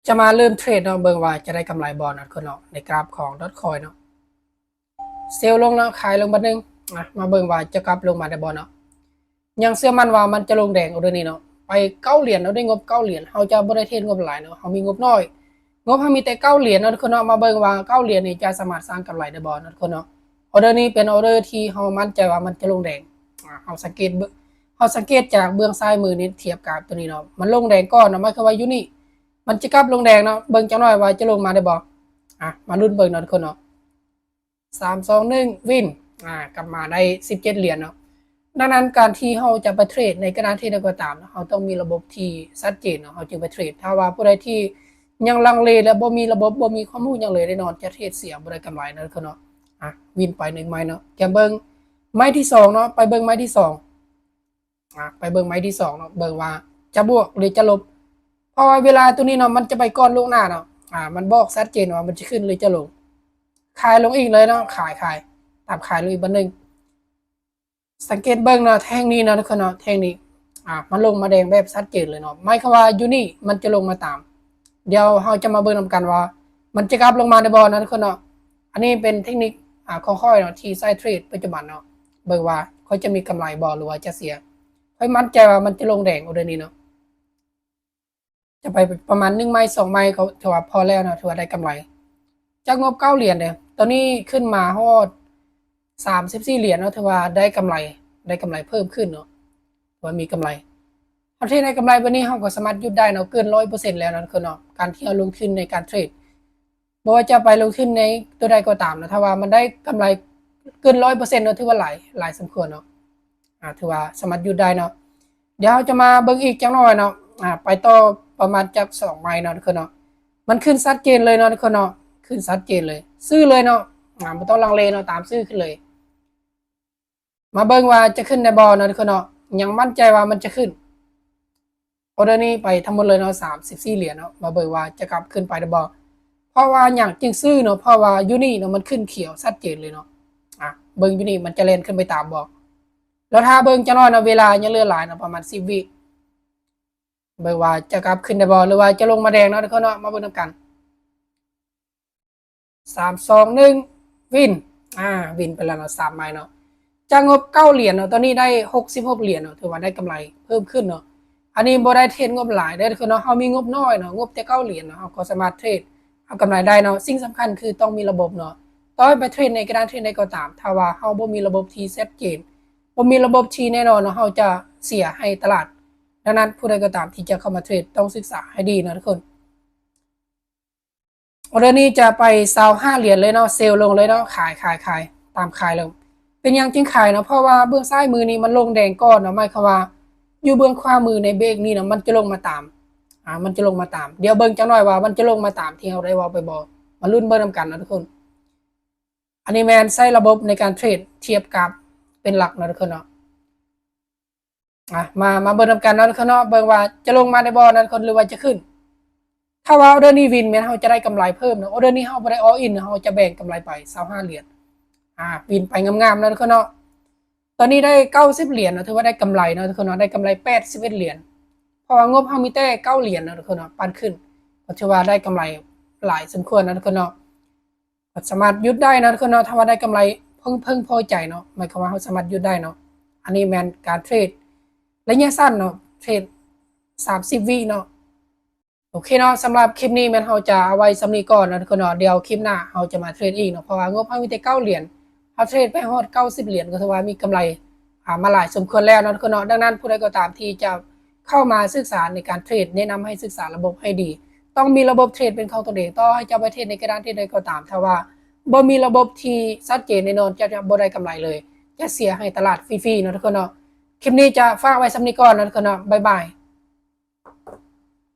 ຈະມາເລີ່ມເທຣດເນາະ ເບິ່ງວ່າຈະໄດ້ກຳໄລບໍ່ເນາະ ທຸກຄົນເນາະ ໃນກຣາຟຂອງ Dogecoin ເນາະ. ເຊວລົງເນາະ ຂາຍລົງບາດໜຶ່ງ. ອາ ມາເບິ່ງວ່າຈະກັບລົງມາໄດ້ບໍ່ເນາະ. ຍັງເຊື່ອໝັ້ນວ່າມັນຈະລົງແດງອໍເດີນີ້ເນາະ ໄປເກົ້າຫຼຽນເນາະ ໄດ້ງົບເກົ້າຫຼຽນ. ເຮົາຈະບໍ່ໄດ້ເທຣດງົບຫຼາຍເນາະ ເຮົາມີງົບນ້ອຍ ງົບເຮົາມີແຕ່ເກົ້າຫຼຽນເນາະ ທຸກຄົນເນາະ. ມາເບິ່ງວ່າເກົ້າຫຼຽນນີ້ຈະສາມາດສ້າງກຳໄລໄດ້ບໍ່ເນາະ ທຸກຄົນເນາະ. ອໍເດີນີ້ເປັນອໍເດີທີ່ເຮົາໝັ້ນໃຈວ່າມັນຈະລົງແດງ. ອາ ເຮົາສັງເກດເບິ່ງ ເຮົາສັງເກດຈາກເບື້ອງຊ້າຍມືນີ້ ທຽບກັບຕົວນີ້ເນາະ ມັນລົງແດງກ່ອນເນາະ ໝາຍຄວາມວ່າຢູ່ນີ້ ມັນຈະກັບລົງແດງເນາະ. ເບິ່ງຈັກໜ້ອຍວ່າຈະລົງມາໄດ້ບໍ່. ອາ ມາລຸ້ນເບິ່ງເນາະ ທຸກຄົນເນາະ. ສາມ ສອງ ໜຶ່ງ ວິນ ອາ ກັບມາໄດ້ສິບເຈັດຫຼຽນເນາະ. ດັ່ງນັ້ນການທີ່ເຮົາຈະໄປເທຣດໃນຂະນະທີ່ໃດກໍຕາມ ເຮົາຕ້ອງມີລະບົບທີ່ຊັດເຈນເນາະ ເຮົາຈຶ່ງໄປເທຣດ. ຖ້າວ່າຜູ້ໃດທີ່ຍັງລັງເລ ແລະ ບໍ່ມີລະບົບ ບໍ່ມີຄວາມຮູ້ຫຍັງເລີຍ ແນ່ນອນຈະເທຣດເສຍ ບໍ່ໄດ້ກຳໄລເນາະ ທຸກຄົນເນາະ. ອາ ວິນໄປໜຶ່ງໄມ້ເນາະ. ກຽມເບິ່ງໄມ້ທີສອງເນາະ ໄປເບິ່ງໄມ້ທີສອງ. ອາ ໄປເບິ່ງໄມ້ທີສອງເນາະ ເບິ່ງວ່າຈະບວກ ຫຼື ຈະລົບ. ເພາະວ່າເວລາຕົວນີ້ເນາະ ມັນຈະໄປກ່ອນລ່ວງໜ້າເນາະ. ອາ ມັນບອກຊັດເຈນວ່າມັນຈະຂຶ້ນ ຫຼື ຈະລົງ. ຂາຍລົງອີກເລີຍເນາະ ຂາຍ ຂາຍ ຕາມຂາຍລົງອີກບາດໜຶ່ງ. ສັງເກດເບິ່ງເນາະ ແທ່ງນີ້ເນາະ ທຸກຄົນເນາະ ແທ່ງນີ້. ອາ ມັນລົງມາແດງແບບຊັດເຈນເລີຍເນາະ ໝາຍຄວາມວ່າຢູ່ນີ້ມັນຈະລົງມາຕາມ. ດຽວເຮົາຈະມາເບິ່ງນຳກັນວ່າມັນຈະກັບລົງມາໄດ້ບໍ່ເນາະ ທຸກຄົນເນາະ. ອັນນີ້ເປັນເທັກນິກ ອາ ຂອງຂ້ອຍເນາະ ທີ່ໃຊ້ເທຣດປັດຈຸບັນເນາະ ເບິ່ງວ່າຂ້ອຍຈະມີກຳໄລບໍ່ ຫຼືວ່າຈະເສຍ. ຂ້ອຍໝັ້ນໃຈວ່າມັນຈະລົງແດງອໍເດີນີ້ເນາະ. ຈະໄປປະມານໜຶ່ງໄມ້ສອງໄມ້ ກໍຖືວ່າພໍແລ້ວເນາະ ຖືວ່າໄດ້ກຳໄລ. ຈາກງົບເກົ້າຫຼຽນເດ້ ຕອນນີ້ຂຶ້ນມາຮອດສາມສິບສີ່ຫຼຽນເນາະ ຖືວ່າໄດ້ກຳໄລ ໄດ້ກຳໄລເພີ່ມຂຶ້ນເນາະ ຖືວ່າມີກຳໄລ. ເຮົາເທຣດໄດ້ກຳໄລແບບນີ້ ເຮົາກໍສາມາດຢຸດໄດ້ເນາະ ເກີນຮ້ອຍເປີເຊັນແລ້ວເນາະ ທຸກຄົນເນາະ. ການທີ່ເຮົາລົງທຶນໃນການເທຣດ ບໍ່ວ່າຈະໄປລົງທຶນໃນຕົວໃດກໍຕາມເນາະ ຖ້າວ່າມັນໄດ້ກຳໄລເກີນຮ້ອຍເປີເຊັນເນາະ ຖືວ່າຫຼາຍ ຫຼາຍສົມຄວນເນາະ. ອາ ຖືວ່າສາມາດຢຸດໄດ້ເນາະ. ດຽວເຮົາຈະມາເບິ່ງອີກຈັກໜ້ອຍເນາະ. ອາ ໄປຕໍ່ປະມານຈັກສອງໄມ້ເນາະ ທຸກຄົນເນາະ. ມັນຂຶ້ນຊັດເຈນເລີຍເນາະ ທຸກຄົນເນາະ ຂຶ້ນຊັດເຈນເລີຍ ຊື້ເລີຍເນາະ. ອາ ບໍ່ຕ້ອງລັງເລເນາະ ຕາມຊື້ຂຶ້ນເລີຍ. ມາເບິ່ງວ່າຈະຂຶ້ນໄດ້ບໍ່ເນາະ ທຸກຄົນເນາະ. ຍັງໝັ້ນໃຈວ່າມັນຈະຂຶ້ນ. ອໍເດີນີ້ໄປທັງໝົດເລີຍເນາະ ສາມສິບສີ່ຫຼຽນເນາະ. ມາເບິ່ງວ່າຈະກັບຂຶ້ນໄປໄດ້ບໍ່. ເພາະວ່າຫຍັງຈຶ່ງຊື້ເນາະ ເພາະວ່າຢູ່ນີ້ເນາະ ມັນຂຶ້ນຂຽວຊັດເຈນເລີຍເນາະ. ອາ ເບິ່ງຢູ່ນີ້ມັນຈະແລ່ນຂຶ້ນໄປຕາມບໍ່. ລະຖ້າເບິ່ງຈັກໜ້ອຍເນາະ ເວລາຍັງເຫຼືອຫຼາຍເນາະ ປະມານສິບວິ. ເບິ່ງວ່າຈະກັບຂຶ້ນໄດ້ບໍ່ ຫຼືວ່າຈະລົງມາແດງເນາະ ທຸກຄົນເນາະ. ມາເບິ່ງນຳກັນ. ສາມ ສອງ ໜຶ່ງ ວິນ. ອາ ວິນໄປແລ້ວເນາະ ສາມໄມ້ເນາະ. ຈາກງົບເກົ້າຫຼຽນເນາະ ຕອນນີ້ໄດ້ຫົກສິບຫົກຫຼຽນເນາະ ຖືວ່າໄດ້ກຳໄລເພີ່ມຂຶ້ນເນາະ. ອັນນີ້ບໍ່ໄດ້ເທຣດງົບຫຼາຍເດີ ທຸກຄົນເນາະ. ເຮົາມີງົບນ້ອຍເນາະ ງົບແຕ່ເກົ້າຫຼຽນເນາະ ເຮົາກໍສາມາດເທຣດເອົາກຳໄລໄດ້ເນາະ. ສິ່ງສຳຄັນຄືຕ້ອງມີລະບົບເນາະ. ຕໍ່ໃຫ້ໄປເທຣດໃນການເທຣດໃດກໍຕາມ ຖ້າວ່າເຮົາບໍ່ມີລະບົບທີ່ຊັດເຈນ ບໍ່ມີລະບົບທີ່ແນ່ນອນເນາະ ເຮົາຈະເສຍໃຫ້ຕະຫຼາດ. ດັ່ງນັ້ນ ຜູ້ໃດກໍຕາມທີ່ຈະເຂົ້າມາເທຣດ ຕ້ອງສຶກສາໃຫ້ດີເນາະ ທຸກຄົນ. ອໍເດີນີ້ຈະໄປຊາວຫ້າຫຼຽນເລີຍເນາະ ເຊວລົງເລີຍເນາະ ຂາຍ ຂາຍ ຂາຍ ຕາມຂາຍເລີຍ. ເປັນຫຍັງຈຶ່ງຂາຍເນາະ ເພາະວ່າເບື້ອງຊ້າຍມືນີ້ມັນລົງແດງກ່ອນເນາະ ໝາຍຄວາມວ່າຢູ່ເບື້ອງຂວາມືໃນເບຣກນີ້ເນາະ ມັນຈະລົງມາຕາມ ອາ ມັນຈະລົງມາຕາມ. ດຽວເບິ່ງຈັກໜ້ອຍວ່າມັນຈະລົງມາຕາມທີ່ເຮົາໄດ້ເວົ້າໄປບໍ່ ມາລຸ້ນເບິ່ງນຳກັນເນາະ ທຸກຄົນ. ອັນນີ້ແມ່ນໃຊ້ລະບົບໃນການເທຣດທຽບກັບເປັນຫຼັກເນາະ ທຸກຄົນເນາະ. ອາ ມາ ມາເບິ່ງນຳກັນເນາະ ທຸກຄົນເນາະ ເບິ່ງວ່າຈະລົງມາໄດ້ບໍ່ເນາະ ທຸກຄົນ ຫຼືວ່າຈະຂຶ້ນ. ຖ້າວ່າອໍເດີນີ້ວິນ ແມ່ນເຮົາຈະໄດ້ກຳໄລເພີ່ມເນາະ. ອໍເດີນີ້ເຮົາບໍ່ໄດ້ all in ເນາະ ເຮົາຈະແບ່ງກຳໄລໄປຊາວຫ້າຫຼຽນ. ອາ ວິນໄປງາມໆເນາະ ທຸກຄົນເນາະ. ຕອນນີ້ໄດ້ເກົ້າສິບຫຼຽນເນາະ ຖືວ່າໄດ້ກຳໄລເນາະ ທຸກຄົນເນາະ ໄດ້ກຳໄລແປດສິບເອັດຫຼຽນ. ເພາະວ່າງົບເຮົາມີແຕ່ເກົ້າຫຼຽນເນາະ ທຸກຄົນເນາະ ປັນຂຶ້ນ ກໍຖືວ່າໄດ້ກຳໄລຫຼາຍສົມຄວນເນາະ ທຸກຄົນເນາະ. ສາມາດຢຸດໄດ້ເນາະ ທຸກຄົນເນາະ ຖ້າວ່າໄດ້ກຳໄລເພິ່ງ ເພິ່ງພໍໃຈເນາະ ໝາຍຄວາມວ່າເຮົາສາມາດຢຸດໄດ້ເນາະ. ອັນນີ້ແມ່ນການເທຣດໄລຍະສັ້ນເນາະ ເທຣດສາມສິບວິເນາະ. ໂອເຄເນາະ ສຳລັບຄລິບນີ້ແມ່ນເຮົາຈະເອົາໄວ້ສ່ຳນີ້ກ່ອນເນາະ ທຸກຄົນເນາະ. ດຽວຄລິບໜ້າເຮົາຈະມາເທຣດອີກເນາະ ເພາະວ່າງົບເຮົາມີແຕ່ເກົ້າຫຼຽນ ເຮົາເທຣດໄປຮອດເກົ້າສິບຫຼຽນ ກໍຖືວ່າມີກຳໄລ ອາ ມາຫຼາຍສົມຄວນແລ້ວເນາະ ທຸກຄົນເນາະ. ດັ່ງນັ້ນ ຜູ້ໃດກໍຕາມທີ່ຈະເຂົ້າມາສຶກສາໃນການເທຣດ ແນະນຳໃຫ້ສຶກສາລະບົບໃຫ້ດີ ຕ້ອງມີລະບົບເທຣດເປັນຂອງຕົນເອງ. ຕໍ່ໃຫ້ເຈົ້າໄປເທຣດໃນກະດານເທຣດໃດກໍຕາມ ຖ້າວ່າບໍ່ມີລະບົບທີ່ຊັດເຈນແນ່ນອນ ເຈົ້າຈະບໍ່ໄດ້ກຳໄລເລີຍ ຈະເສຍໃຫ້ຕະຫຼາດຟຣີໆເນາະ ທຸກຄົນເນາະ. ຄລິບນີ້ຈະຝາກໄວ້ສ່ຳນີ້ກ່ອນເນາະ ທຸກຄົນເນາະ. ບາຍບາຍ.